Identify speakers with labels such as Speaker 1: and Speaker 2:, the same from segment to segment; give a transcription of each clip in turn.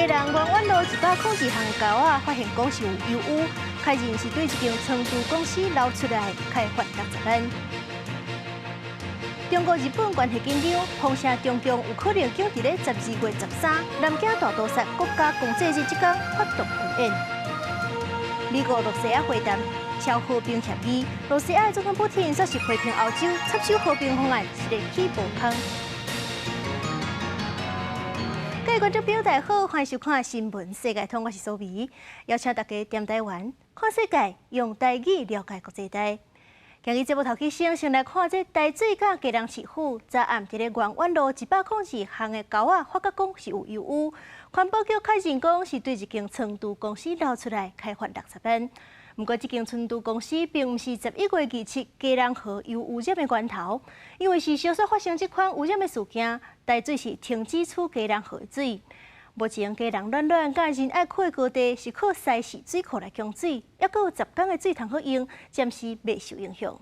Speaker 1: 蘭元苑路102項的溝仔，發現講是有油污，確認是對一間倉儲公司流出來，開罰60萬。中國日本關係緊張，風聲中共有可能將佇咧12月13南京大屠殺國家公祭日這工發動軍演。美國羅西亞會談簽和平協議，羅西亞總統普廷則是批評歐洲插手和平方案是咧起步空。各位觀眾朋友，大家好，歡迎收看《新聞世界通》，我是蘇美，邀請大家踮台灣看世界，用台語了解國際大。今日節目頭起先，先來看這台水佮基隆市府昨暗佇咧元苑路102巷的溝仔，發覺講是有油污，環保局確認講是對一間倉儲公司流出來，開罰60萬。毋過，這間倉儲公司並毋是11月27基隆河油污染的源頭，因為是小說發生這款污染的事件，台水是停止取基隆河的水。目前基隆暖暖佮仁愛區的高地是靠西勢水庫來供水，猶閣有10工的水通好用，暫時未受影響。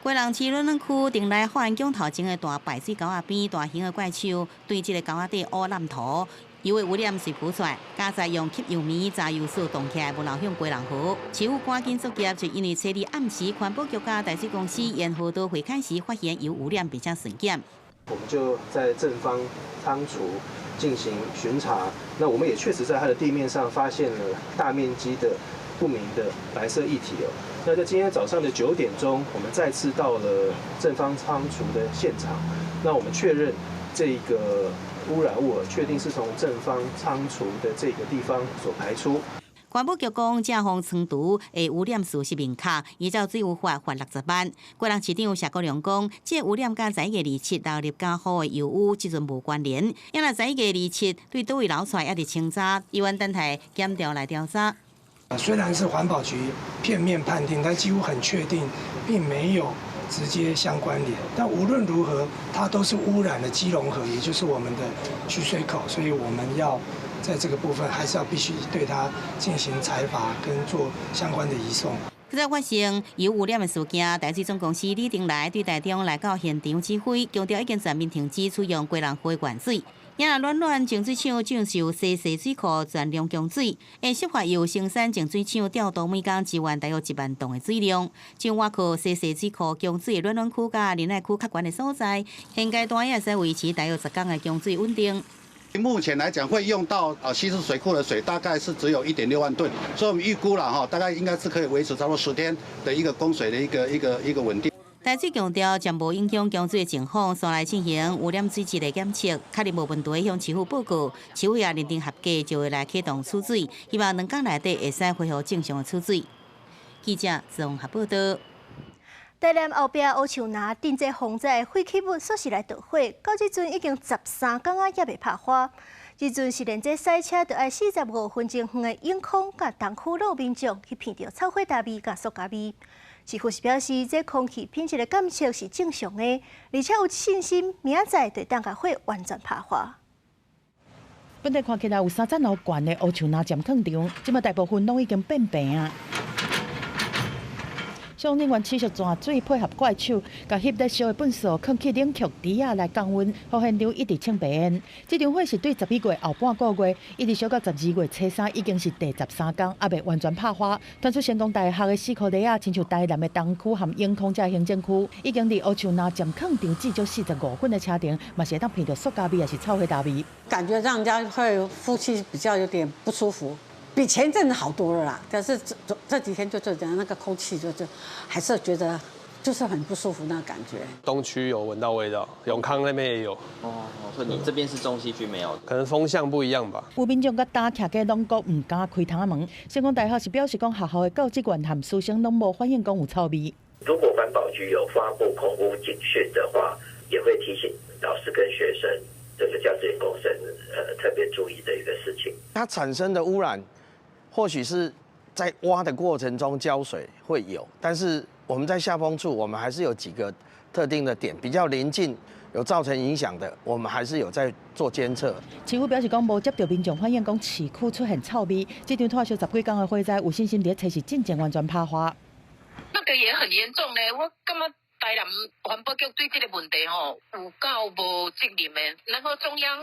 Speaker 2: 基隆市暖暖區町內發源宮頭前的大排水溝仔邊，大型的怪獸對這个溝仔底烏爛塗，油的污染隨浮出來，加載用吸油棉紮油水凍起來，無流向基隆河。市府趕緊作業，就因為初二暗時環保局佮台水公司沿河道會勘時發現油污染，並且巡檢。
Speaker 3: 我們就在正方倉儲進行巡查，那我們也確實在它的地面上發現了大面積的不明的白色液體哦。那在今天早上的9點鐘，我們再次到了正方倉儲的現場，那我們確認這個污染物確定是從正方倉儲的這個地方所排出。
Speaker 2: 環保局講，正方倉儲的污染事實明確，依照水污法罰60萬。基隆市長謝國樑講，這個污染佮11月27流入嘉湖的油污這陣無關聯。猶若11月27對佗位流出來，猶佇清查，伊願等待檢調來調查。
Speaker 4: 雖然是環保局片面判定，但幾乎很確定，並沒有直接相關聯。但無論如何，它都是污染了基隆河，也就是我們的取水口，所以我們要在這個部分還是要必須對它進行裁罰跟做相關的移送。
Speaker 2: 這發生油污染的事件，台水總公司李丁來對台中來到現場指揮，強調已經全面停止取用基隆河原水。猶若暖暖淨水廠將受西勢水庫全量供水，會設法由生產淨水廠調度每工支援大約1萬噸的水量，將倚靠西勢水庫供水的暖暖區佮仁愛區較懸的所在，現階段也會使維持大約10工的供水穩定。
Speaker 5: 目前來講，會用到西勢水庫的水大概是只有1.6萬噸，所以我們預估了哈，大概應該是可以維持差不多10天的一個供水的一個穩定。
Speaker 2: 台水強調，暫無影響供水的情況，煞來進行污染水質的檢測，確認無問題，向市府報告，市府也認定合格，就會來啟動取水，希望2工內底會使恢復正常的取水。記者綜合報道。
Speaker 1: 台南後壁烏樹林頂這洪災廢棄物煞是來著火，到這陣已經13工啊，猶未拍花。這陣是連這駛車著愛45分鐘遠的永康佮東區路民眾去鼻著臭火焦味佮塑膠味。市府是表示，這空氣品質的監測是正常的，而且有信心明仔載就當共火完全拍花。
Speaker 6: 本地看起來有三層樓懸的烏樹林暫礦場，這馬大部分攏已經變平啊。消防人員持續鑽水配合怪手，共翕咧燒的糞埽囥去冷卻池仔來降溫，予現場一直衝白煙。這場火是對11月後半個月，一直燒到12月初3，已經是第13工，猶未完全拍花。傳出成功大學的死箍犁仔，親像台南的東區和永康這行政區，已經佇烏樹林暫礦場至少45分的車程，嘛是會當鼻著塑膠味，抑是臭火焦味。
Speaker 7: 感覺讓人家會呼吸比較有點不舒服。比前陣子好多了啦，但是這幾天就這樣，那個空氣就還是覺得就是很不舒服那個感覺。
Speaker 8: 東區有聞到味道，永康那邊也有。
Speaker 9: 哦，所以你這邊是中西區沒有？
Speaker 8: 可能風向不一樣吧。
Speaker 6: 有民眾佮擔徛家攏閣毋敢開窗仔門。成功大學是表示講學校的教職員和師生攏無反映講有臭味。
Speaker 10: 如果環保局有發布空污警訊的話，也會提醒老師跟學生，這個教職員工生特別注意的一個事情。
Speaker 11: 它產生的污染，或許是在挖的過程中澆水會有，但是我們在下風處，我們還是有幾個特定的點比較臨近有造成影響的，我們還是有在做監測。
Speaker 6: 市府表示講，無接到民眾反映講市區出現臭味，這場拖燒十幾工的火災，有信心佇初四進前完全拍花。
Speaker 12: 那個也很嚴重呢，我感覺台南環保局對這個問題吼有夠無責任的，然後中央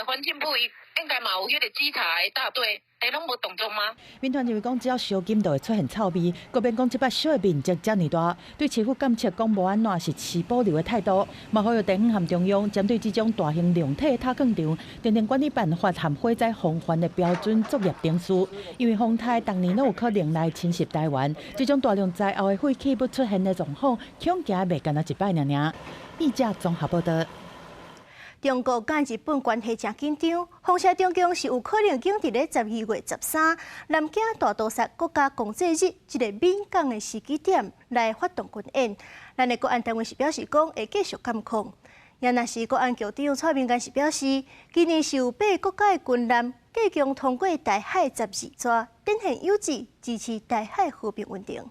Speaker 12: 環境部伊應該嘛有彼个稽查的大隊，欸，攏無動作嗎？
Speaker 6: 民團認為講，只要燒金就會出現臭味，閣免講這擺燒的面積遮爾大，對市府監測講無按怎是持保留的態度。嘛呼籲地方和中央針對這種大型量體塔礦場，訂定管理辦法和火災防範的標準作業程序。因為風颱逐年攏有可能來侵襲台灣，這種大量災後的廢棄物出現的狀況，恐驚袂干焦一擺爾爾。記者綜合報道。
Speaker 1: 中國佮日本關係誠緊張，風聲中共是有可能揀佇咧12月13南京大屠殺國家公祭日這个敏感的時機點來發動軍演。咱的國安單位是表示講會繼續監控。也若是國安局長蔡明干是表示，今年是有八个國家的軍艦計共通過台海十二逝，展現有志支持台海和平穩定。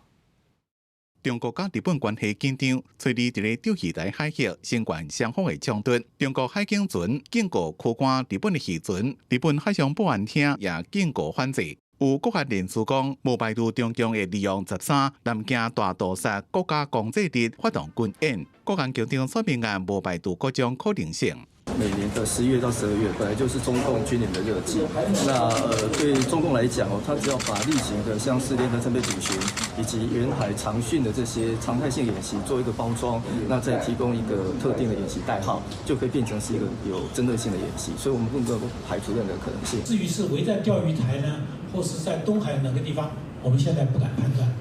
Speaker 13: 中國佮日本關係緊張，隨時佇咧釣魚台海域升懸雙方的衝突。中國海警船警告扣關日本的漁船，日本海上保安廳也警告反制。有國安人士講，無排除中共會利用13南京大屠殺國家公祭日發動軍演。國安局長蔡明安無排除各種可能性。
Speaker 14: 每年的11月到12月，本來就是中共軍演的熱季。那對中共來講哦，他只要把例行的像是聯合戰備警巡以及遠海長訓的這些常態性演習做一個包裝，那再提供一個特定的演習代號，就可以變成是一個有針對性的演習。所以，我們不能夠排除任何可能性。
Speaker 15: 至於是圍在釣魚台呢，或是在東海哪個地方，我們現在不敢判斷。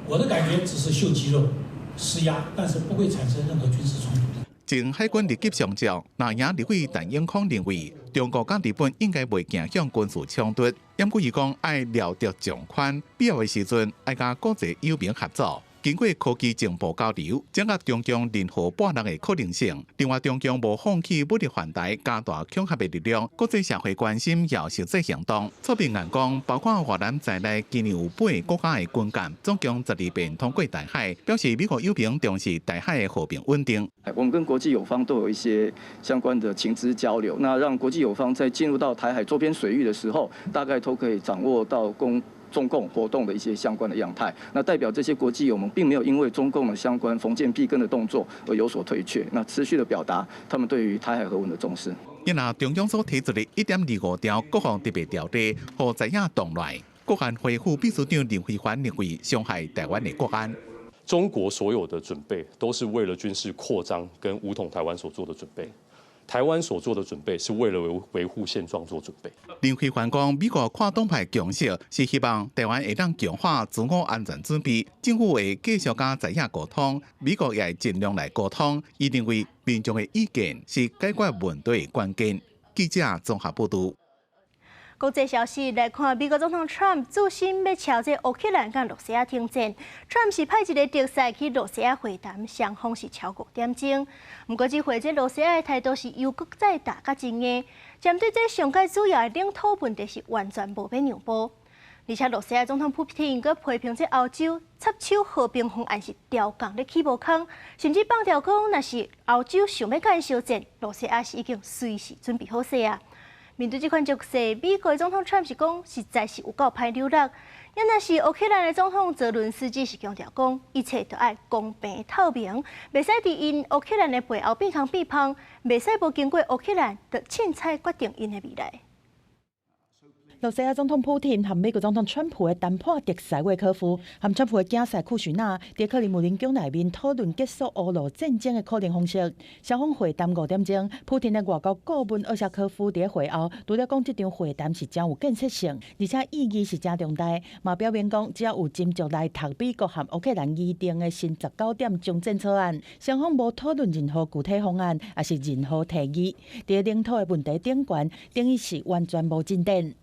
Speaker 15: 我的感覺只是秀肌肉、施壓，但是不會產生任何軍事衝突。
Speaker 13: 前海軍二級上將、南洋立委陳永康認為，中國佮日本應該袂走向軍事衝突。毋過伊講愛料敵從寬，必要的時陣愛佮國際友盟合作。經過科技情報交流，掌握中共任何擺弄的可能性。另外，中共無放棄武力犯台、加大恐嚇的力量，國際社會關心有實際行動。蔡明安講，包括越南在內，今年有八个國家的軍艦，總共12遍通過台海，表示美國友邦重視台海的和平穩定。
Speaker 14: 我們跟國際友方都有一些相關的情資交流，那讓國際友方在進入到台海周邊水域的時候，大概都可以掌握到中共活動的一些相關的樣態，那代表這些國際友盟並沒有因為中共的相關逢劍必更的動作而有所退卻，那持續的表達他們對於台海和穩的重視。
Speaker 13: 因為中央所提出的1.25條國防特別條例，予在野動亂。國安會副秘書長林飛帆認為，傷害台灣的國安。
Speaker 16: 中國所有的準備都是為了軍事擴張跟武統台灣所做的準備。台灣所做的準備是為了維護現狀做準備。
Speaker 13: 林飛帆講，美國跨黨派共識是希望台灣會當強化自我安全準備，政府會繼續佮在野溝通，美國也會盡量來溝通。伊認為民眾的意見是解決問題的關鍵。記者綜合報道。
Speaker 1: 國際消息來看，美國總統 Trump 自信欲撨這烏克蘭佮羅西亞停戰。Trump 是派一个特使去羅西亞會談，雙方是超五點鐘。毋過這回這羅西亞的態度是又閣再打較真硬，針對這上蓋主要的領土問題是完全無欲讓步。而且羅西亞總統普丁閣批評這歐洲插手和平方案是調降咧起無空，甚至放調講，若是歐洲想欲共𪜶相戰，羅西亞是已經隨時準備好勢啊。面對這款局勢，美國總統川普是講，實在是有夠歹扭捏。也若是烏克蘭的總統澤倫斯基是強調講，一切都愛公平透明，袂使佇𪜶烏克蘭的背後變空變芳，袂使無經過烏克蘭就凊彩決定𪜶的未來。
Speaker 6: 羅西亞總統普丁和美國總統川普的談判特使威科夫，和川普的囝婿庫許納，佇克里姆林宮內面討論結束烏羅戰爭的可能方式。雙方會談5點鐘，普丁的外交顧問奧沙科夫佇會後，除了講這場會談是誠有建設性，而且意義是誠重大，嘛表明講只要有斟酌來讀美國和烏克蘭擬定的新十九點終戰草案，雙方無討論任何具體方案，抑是任何提議。佇領土的問題頂懸，等於是完全無進展。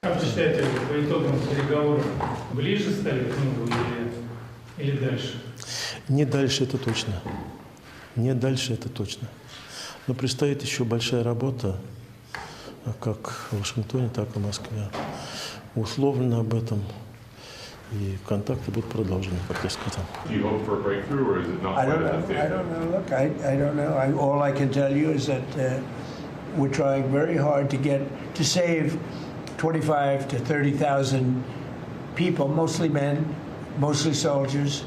Speaker 17: Как вы считаете, по итогам переговоров ближе стали к миру или дальше?
Speaker 18: Не дальше, это точно. Не дальше, это точно. Но предстоит еще большая работа, как в Вашингтоне, так и в Москве. Условлено об этом. И контакты будут продолжены, как я сказал.
Speaker 19: Do you hope for a breakthrough, or is it not
Speaker 20: I
Speaker 19: quite
Speaker 20: don't
Speaker 19: at
Speaker 20: know.
Speaker 19: that stage?
Speaker 20: I don't know. Look, I don't know. All I can tell you is that we're trying very hard to save 25 to 30,000 people, mostly men, mostly soldiers,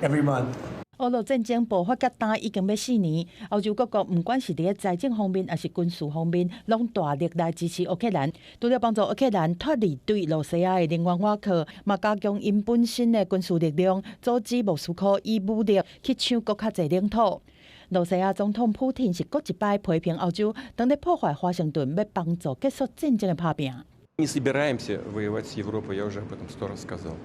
Speaker 20: every month.
Speaker 6: 俄烏戰爭爆發到今已經欲4年，歐洲各國毋管是佇咧財政方面，抑是軍事方面，攏大力來支持烏克蘭。除了幫助烏克蘭脫離對羅西亞的能源倚靠，嘛加強𪜶本身的軍事力量，阻止莫斯科以武力去搶閣較濟領土。羅西亞總統普廷是閣一擺批評歐洲，當咧破壞華盛頓欲幫助結束戰爭的拍拚。
Speaker 21: Не собираемся воевать с Европой, я уже об этом сто раз сказал.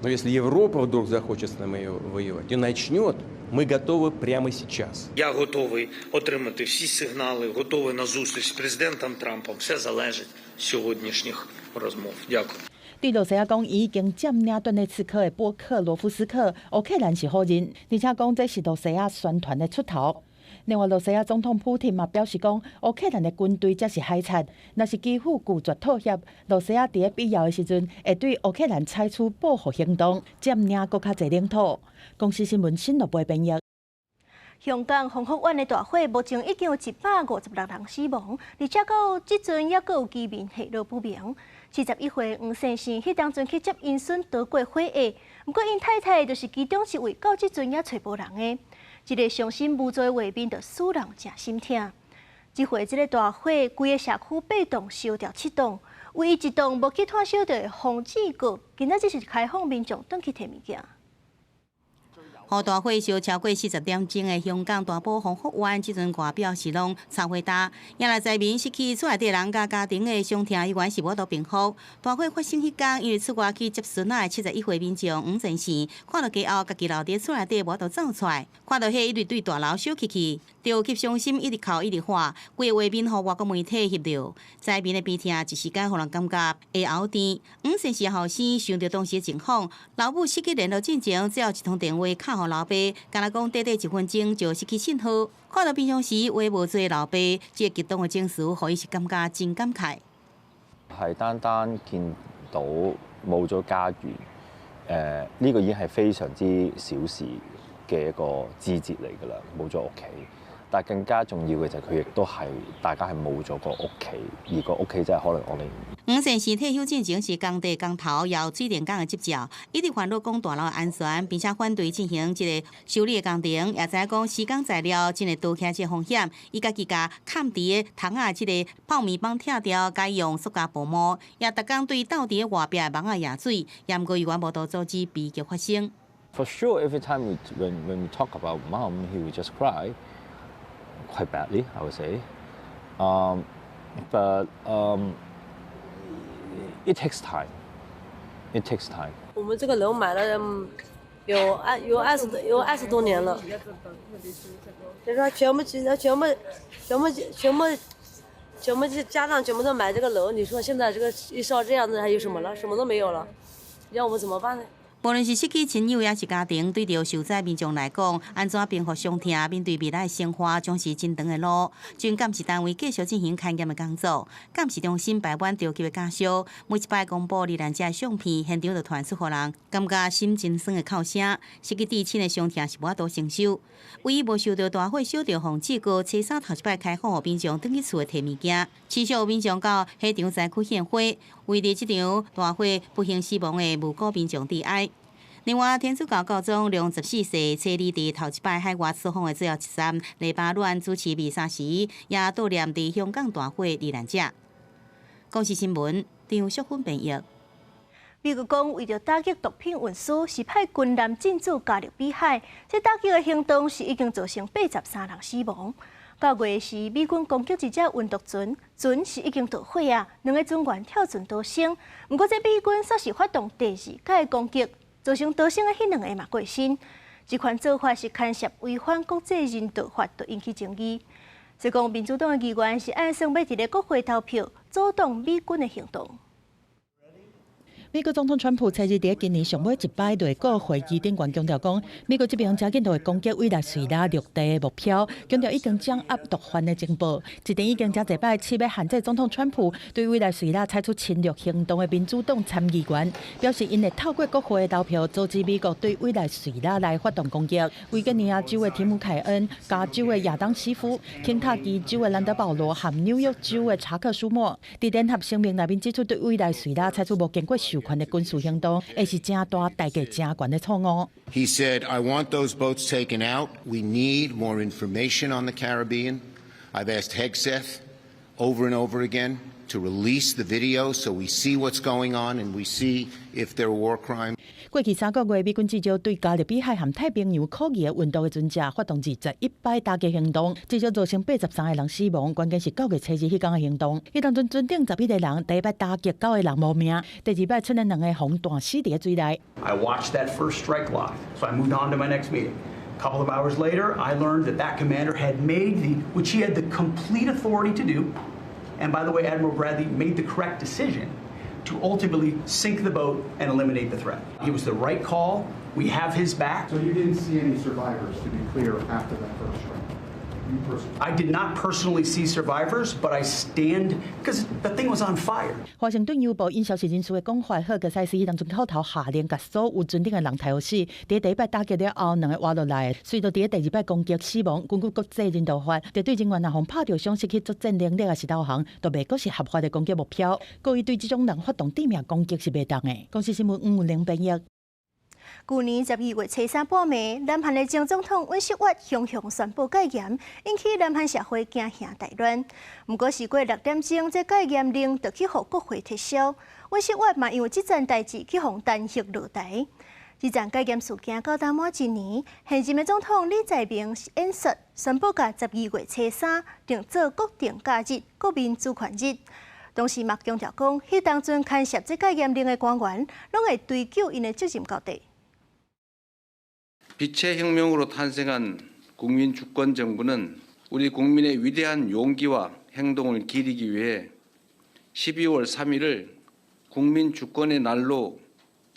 Speaker 21: Но если Европа вдруг захочет с нами воевать и начнет, мы готовы прямо сейчас.
Speaker 22: Я готовий отримати всі сигнали, готовий на зустріч з президентом Трампом. Все залежить з сьогоднішніх розмов. Дякую.
Speaker 6: 對羅西亞講，伊已經佔領頓涅茨克的波克羅夫斯克，烏克蘭是否認，而且講這是羅西亞宣傳的出頭。另外，羅西亞總統普廷嘛表示講，烏克蘭的軍隊才是海賊，若是基輔拒絕妥協，羅西亞佇咧必要的時陣會對烏克蘭採取報復行動，佔領閣較濟領土。公視新聞新羅播編譯。
Speaker 1: 香港宏福苑的大火，目前已經有156人死亡，而且到這陣猶閣有居民下落不明。71歲黃先生，彼當陣去接𪜶孫逃過火厄，毋過𪜶太太就是其中一位，到這陣猶揣無人的。這个傷心無助的畫面，就使人誠心疼。這回這个大火，規个社區八棟燒掉七棟，唯一一棟無去湠燒著的豐智閣，今仔日是開放民眾轉去提物件。
Speaker 2: 予大火燒超過40點鐘的香港大埔宏福苑，這陣外表是攏柴火焦，也來災民失去厝內底人佮家庭的傷痛，依然是無法度平復。大火發生彼工，因為出外去接孫仔的71歲民眾黃先生，看著家後家己留佇厝內底無法度走出來，看著火一直對大樓燒起去，著急傷心，一直哭一直喊，規个畫面予外國媒體翕著，災民的悲痛一時間予人感覺會喉甜。黃先生後生想著當時的情況，老母失去聯絡進前，最後一通電話敲予老爸，敢若講短短一分鐘就失去信號。看著平常時話無濟老爸，這個激動的情緒，予伊是感覺真感慨。
Speaker 23: 係單單見到冇咗家園，呢個已經係非常之小事嘅一個枝節嚟㗎啦，冇咗屋企。但係更加重要嘅就係佢亦都係大家係冇咗個屋企，而個屋企真係可能我哋。
Speaker 2: 黃先生退休進前是工地工頭，有水電工的執照，一直煩惱講大樓的安全，並且反對進行這个修理的工程，也知影講施工材料真會倒起這個風險。伊家己共崁佇个窗仔這个泡棉板拆掉，改用塑膠薄膜，也逐工對鬥佇个外壁的網仔壓水，也毋過猶原無度阻止悲劇發生。
Speaker 23: For sure, every time when we talk about mom, he would just cry quite badly, I would say. But it takes time. It takes time.
Speaker 24: 我們這個樓買了有20多年了，就說全部全部全部全部全部家當全部都買這個樓，你說現在這個一燒這樣子，還有什麼了？什麼都沒有了，你讓我們怎麼辦呢？
Speaker 2: 無論是失去親友，抑是家庭，對著受災民眾來講，按怎平復傷痛，面對未來的生活，總是真長的路。軍鑑視單位繼續進行勘驗的工作，鑑視中心排滿著急的家屬，每一擺公布罹難者的相片，現場就傳出予人感覺心真酸的哭聲，失去至親的傷痛是無法度承受。唯一無受著大火燒著豐智閣，初三頭一擺開放予民眾轉去厝內提物件，持續有民眾到火場災區獻花，為著這場大火不幸死亡的無辜民眾致哀。另外，天主教教宗良十四世初二佇頭一擺海外出訪的最後一站，黎巴嫩主持彌撒時，也悼念佇香港大火罹難者。公視新聞張淑芬編譯。
Speaker 1: 美國講為著打擊毒品運輸，是派軍艦進駐加勒比海。這打擊的行動是已經造成83人死亡。9月時，美軍攻擊一隻運毒船，船是已經著火啊，兩个船員跳船逃生。毋過這美軍煞是發動第二擺攻擊，造成逃生的彼兩个嘛過身。這款做法是牽涉違反國際人道法，就引起爭議。所以講，民主黨的議員是按算欲佇咧國會投票，阻擋美軍的行動。
Speaker 6: 美國總統川普初二佇今年上尾一擺內閣會議頂懸強調講，美國這邊誠緊就會攻擊委內瑞拉陸地的目標，強調已經掌握毒販的情報，這陣已經誠濟擺試欲限制總統川普對委內瑞拉採取侵略行動的民主黨參議員表示，𪜶會透過國會的投票阻止美國對委內瑞拉來發動攻擊。維吉尼亞州的提姆凱恩、加州的亞當西夫、肯塔基州的蘭德保羅和紐約州的查克舒默，佇聯合聲明內面指出，對委內瑞拉採取無經過授授權的軍事行動，會是誠大代價誠懸的錯誤。
Speaker 3: He said, "I want those boats taken out. We need more information on the Caribbean. I've asked Hegseth over and over again to release the video so we see what's going on and we see if there are war crimes."
Speaker 6: 過去3個月，美軍至少對加勒比海和太平洋可疑的運毒的船隻發動21擺打擊行動，至少造成83個人死亡。關鍵是9月初2彼工的行動，彼當陣船頂11個人，第一擺打擊九個人無命，第二擺賰了兩個予彈死佇水內。
Speaker 4: I watched that first strike live, so I moved on to my next meeting. A couple of hours later, I learned that that commander had made the, which he had the complete authority to do, and by the way, Admiral Bradley made the correct decision to ultimately sink the boat and eliminate the threat. It was the right call. We have his back.
Speaker 5: So you didn't see any survivors, to be clear, after that first strike? You personally?
Speaker 4: I did not personally see survivors, but I stand because the thing was on fire.
Speaker 6: 華盛頓郵報引消息人士的講法，赫格塞斯彼當陣口頭下令，共所有船頂的人刣予死。佇第一擺打擊了後，兩个活落來，隨著佇第二擺攻擊死亡。根據國際人道法，敵對人員若予拍著傷失去作戰能力抑是投降，都袂閣是合法的攻擊目標。故意對這種人發動致命攻擊是袂當的。公視新聞吳玲編譯。
Speaker 1: 舊年12月初三半暝，南韓的前總統尹錫悅雄雄宣布戒嚴，引起南韓社會驚嚇大亂。毋過時過6點鐘，這戒嚴令就去予國會撤銷。尹錫悅嘛因為這件代誌去予彈劾落台。這場戒嚴事件到今滿一年，現任的總統李在明演說宣布，共12月初三定做國定假日、國民主權日。同時嘛強調講，彼當陣牽涉這戒嚴令的官員，攏會追究𪜶的責任到底。
Speaker 7: 빛의 혁명으로 탄생한 국민주권 정부는 우리 국민의 위대한 용기와 행동을 기리기 위해 12월 3일을 국민주권의 날로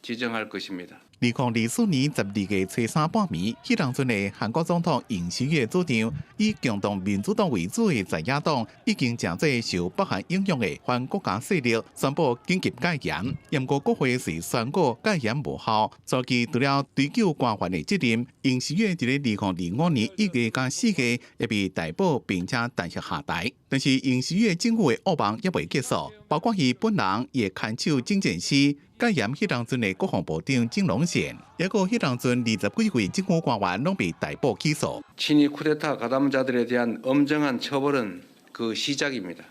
Speaker 7: 지정할 것입니다.
Speaker 13: 2024年12月初三半暝，彼當陣的韓國總統尹錫悅主張，以行動民主黨為主的在野黨已經成做受北韓影響的反國家勢力，宣布緊急戒嚴。毋過國會是宣告戒嚴無效，所以除了追究官員的責任，尹錫悅佇咧2025年1月佮4月也被逮捕並且彈劾下台。但是尹錫悅政府的噩夢猶未結束，包括伊本人伊的牽手政見師。戒嚴彼當陣的國防部長鄭龍憲，抑閣彼當陣20幾位政府官員攏被逮捕起訴。
Speaker 7: 친위 쿠데타 가담자들에 대한 엄정한 처벌은 그 시작입니다.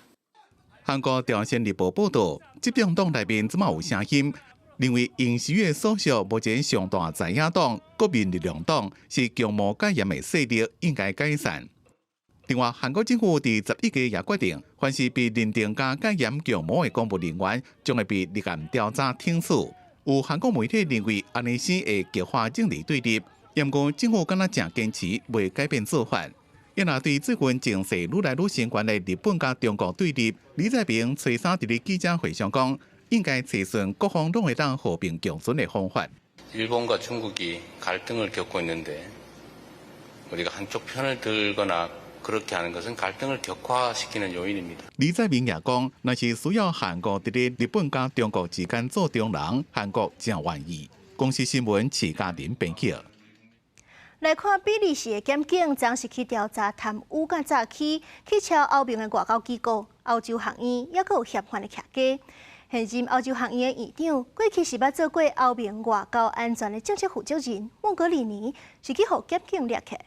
Speaker 13: 韓國朝鮮日報報導，執政黨內面這馬有聲音，認為尹錫悅所屬目前上大在野黨國民力量黨是強謀戒嚴的勢力，應該解散。另外，韓國政府佇11月也決定，凡是被認定佮戒嚴共謀的公務人員，將會被立案調查懲處。有韓國媒體認為，按呢勢會激化政治對立。毋過政府敢若誠堅持，袂改變做法。伊若對最近情勢愈來愈升懸的日本佮中國對立，李在明初三佇咧記者會上講，應該揣順各方攏會當和平共存的方法。
Speaker 7: 일본과 중국이 갈등을 겪고 있는데 우리가 한쪽 편을 들거나 그렇게 하는 것은 갈등을 격화시키는 요인입니다.
Speaker 13: 李在明也講，若是需要韓國佇咧日本佮中國之間做中人，韓國誠願意。公視新聞徐嘉玲編輯。
Speaker 1: 來看比利時的檢警，昨是去調查貪污佮詐欺，去抄歐盟的外交機構、歐洲學院，抑閣有嫌犯的徛家。現任歐洲學院的院長，過去是捌做過歐盟外交安全的政策負責人莫格里尼，是去予檢警掠起來。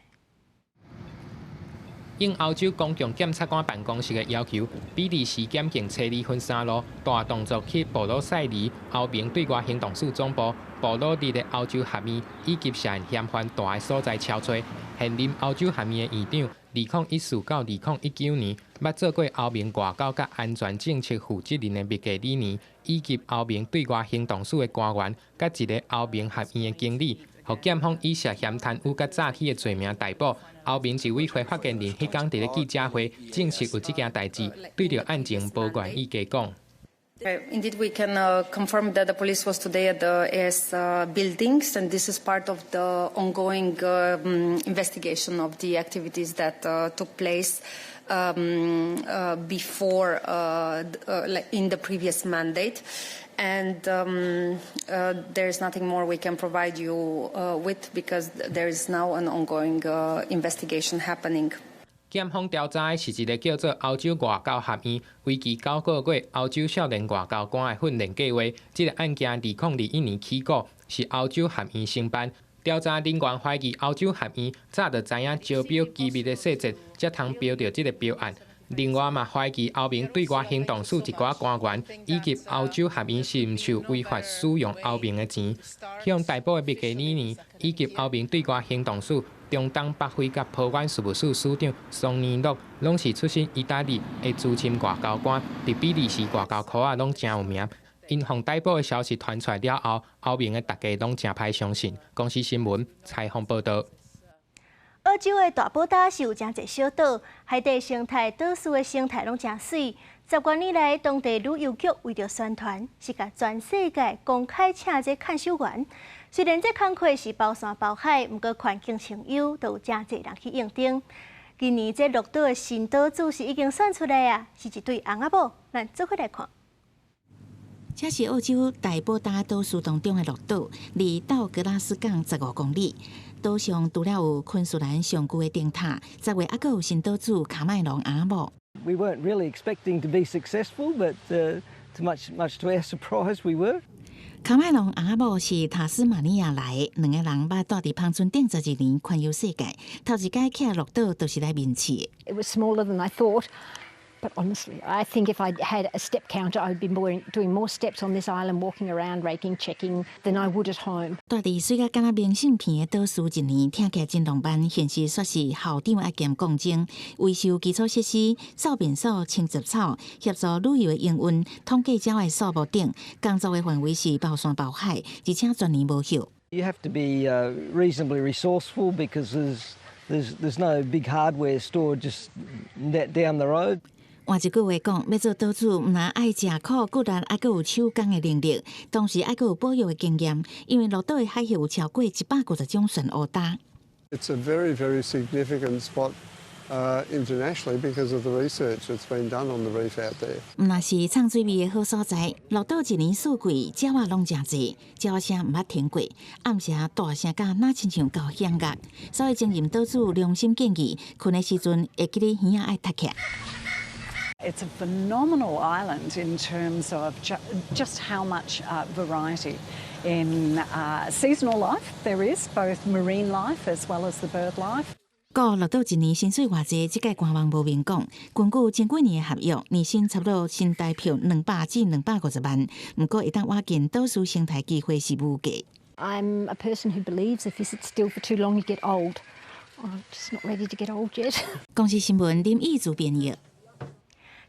Speaker 25: 應歐洲公共檢察官辦公室的要求，比利時檢警初二分三路大動作去布魯塞爾歐盟對外行動署總部、布魯日的歐洲學院以及涉嫌犯蹛的所在敲揣。現任歐洲學院的院長，2014到2019年，捌做過歐盟外交佮安全政策負責人的麥格里尼，以及歐盟對外行動署的官員，佮一个歐盟學院的經理，予檢方以涉嫌貪污佮詐欺的罪名逮捕。歐盟執委會發言人彼工佇咧記者會證實有這件代誌，對著案情無願意加講。
Speaker 26: Indeed, we can confirm that the police was today at the EEAS buildings, and this is part of the ongoing investigation of the activities that took place before, in the previous mandate. And there is nothing more we can provide you with because there is now an ongoing investigation happening.
Speaker 25: 檢方調查的是一个叫做歐洲外交學院為期9個月歐洲少年外交官的訓練計劃。這个案件2021年起訴，是歐洲學院承辦。調查人員懷疑歐洲學院早就知影招標機密的細節，才通標著這个標案。另外嘛，懷疑歐盟對外行動署一寡官員以及歐洲學院是毋是有違法使用歐盟的錢，向逮捕的麥格里尼以及歐盟對外行動署中東北非佮波灣事務署署長桑尼諾，攏是出身意大利的資深外交官，佇比利時外交圈仔攏誠有名。𪜶予逮捕的消息傳出來了後，歐盟的逐家攏誠歹相信。公視新聞採訪報導。
Speaker 1: 澳洲的大堡礁是有誠濟小島，海底生態、島嶼的生態攏誠媠。10多年來，當地旅遊局為著宣傳，是共全世界公開請這看守員。雖然這工課是包山包海，毋過環境清幽，都有誠濟人去應徵。今年這綠島的新島主是已經選出來啊，是一對翁仔某。咱做伙來看。
Speaker 2: 這是澳洲大堡礁島嶼當中的綠島，離道格拉斯港15公里。島上除了有昆士蘭上舊的燈塔，10月猶閣有新島主卡麥隆翁仔某。
Speaker 8: We weren't really expecting to be successful, but to much much to our surprise, we were.
Speaker 2: 卡麥隆翁仔某是塔斯馬尼亞來的，兩个人捌蹛佇芳村頂12年，環遊世界。頭一擺徛綠島，就是來面試。
Speaker 9: It was smaller than I thought. But honestly, I think if I had a step counter, I would be doing more steps on this island, walking around, raking, checking, than I would at home.
Speaker 2: 蹛佇媠甲敢若明信片的島嶼一年，聽起來真浪漫。現實卻是校長愛兼鋼精，維修基礎設施、掃便所、清雜草、協助旅遊的營運、統計鳥的數目等，工作的範圍是包山包海，而且全年無休。
Speaker 8: You have to be reasonably resourceful because there's no big hardware store just down the road.
Speaker 2: 換一句話講，欲做島主，毋但愛食苦、骨力，猶閣有手工的能力，同時猶閣有保育的經驗。因為綠島的海域有超過150種玄烏焦。
Speaker 10: It's a very, very significant spot internationally because of the research that's been done on the reef out there.
Speaker 2: 毋但是藏水味的好所在，綠島一年四季鳥仔攏誠濟，鳥聲毋捌停過，暗時大聲甲若親像交響樂。所以經驗島主良心建議，睏的時陣會記得耳仔愛貼起來。
Speaker 11: It's a phenomenal island in terms of just how much variety in seasonal life there is, both marine life as well as the bird life.
Speaker 2: 顧綠島一年薪水偌濟，這屆官網無明講。根據前幾年的合約，年薪差不多新台票200至250萬。毋過會當倚近島嶼生態機會是無價。
Speaker 9: I'm a person who believes if you sit still for too long, you get old. I'm just not ready to get old yet.
Speaker 2: 公視新聞林義祖編譯。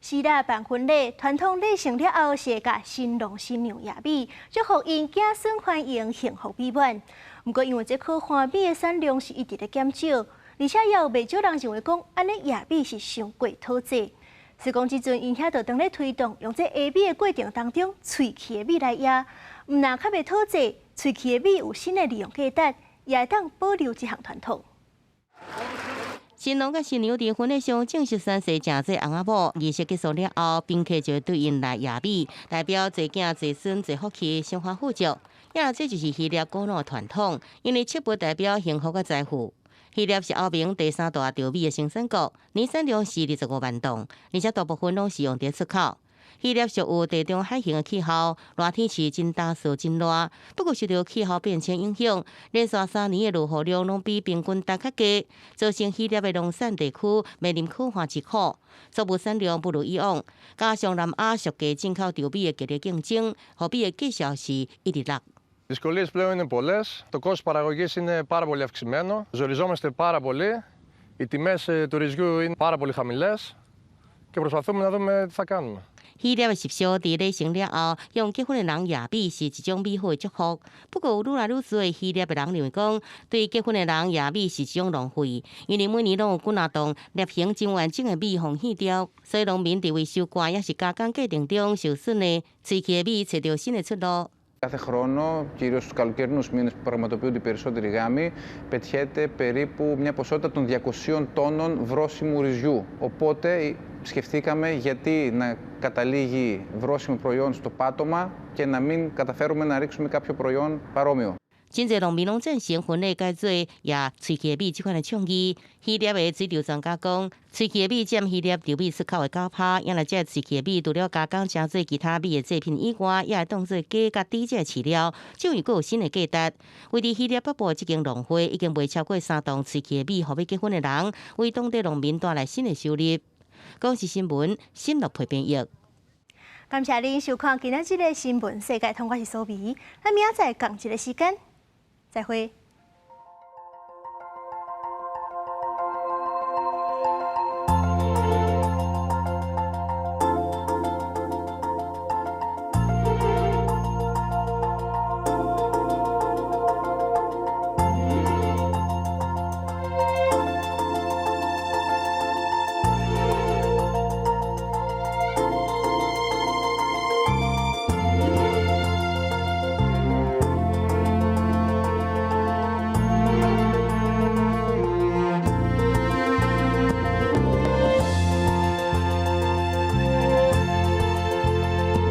Speaker 1: 是啦，辦婚禮傳統禮成了後，是會共新郎新娘掖米，祝福𪜶子孫繁榮、幸福美滿。毋過因為這顆番米的產量是一直咧減少，而且也有袂少人認為講，按呢掖米是傷過討濟。所以講這陣𪜶遐就當咧推動，用這下米的過程當中，喙去的米來掖，毋但較袂討濟，喙去的米有新的利用價值，也會當保留這項傳統。
Speaker 2: 新郎佮新娘佇婚禮上正式宣誓，成做翁仔某。儀式結束了後，賓客就會對𪜶來掖米，代表濟囝濟孫濟福氣，生活富足。呀，這就是希臘古老傳統，因為七八代表幸福佮財富。希臘是歐盟第三大稻米的生產國，年產量是25萬噸，而且大部分攏是用佇出口。希臘屬有地中海型的氣候，熱天時真乾燥真熱。不過受著氣候變遷影響，連續3年的落雨量攏比平均值較低，造成希臘的農產地區面臨渴旱之苦，作物產量不如以往。加上南亞屬價進口稻米的激烈競爭，予米的價數是一直落。
Speaker 12: Δυσκολίες πλέον είναι πολλές. Το κόστος παραγωγής είναι πάρα πολύ αυξημένο. Ζοριζόμαστε πάρα πολύ. Οι τιμές του ρυζιού είναι πάρα πολύ χαμηλές και προσπαθούμε να δούμε τι θα κάνουμε.
Speaker 2: 希臘的習俗佇禮成了後，向結婚的人掖米是一種美好的祝福。不過，有愈來愈多希臘的人認為講，對結婚的人掖米是一種浪費，因為每年攏有幾若噸粒形真完整的米予棄掉，所以農民佇為收割抑是加工過程中受損的喙去的米，揣著新的出路。
Speaker 15: Κάθε χρόνο, κυρίως στους καλοκαιρινούς μήνες που πραγματοποιούνται οι περισσότεροι γάμοι, πετιέται περίπου μια ποσότητα των 200 τόνων βρώσιμου ρυζιού. Οπότε σκεφτήκαμε γιατί να καταλήγει βρώσιμο προϊόν στο πάτωμα και να μην καταφέρουμε να ρίξουμε κάποιο προϊόν παρόμοιο.
Speaker 2: 真濟農民攏贊成分類改做也喙齒米這款的創意。希臘的水稻專家講，喙齒米佔希臘稻米出口的9%，因來這喙齒米除了加工成做其他米的製品以外，也會當做雞佮豬的飼料，這樣閣有新的價值。位佇希臘北部的這間農會已經賣超過3噸喙齒米，予欲結婚的人，為當地農民帶來新的收入。公視新聞，新樂培編譯。
Speaker 1: 感謝您收看今仔日的新聞世界通，我是蘇美。咱明仔載仝一个時間，再會。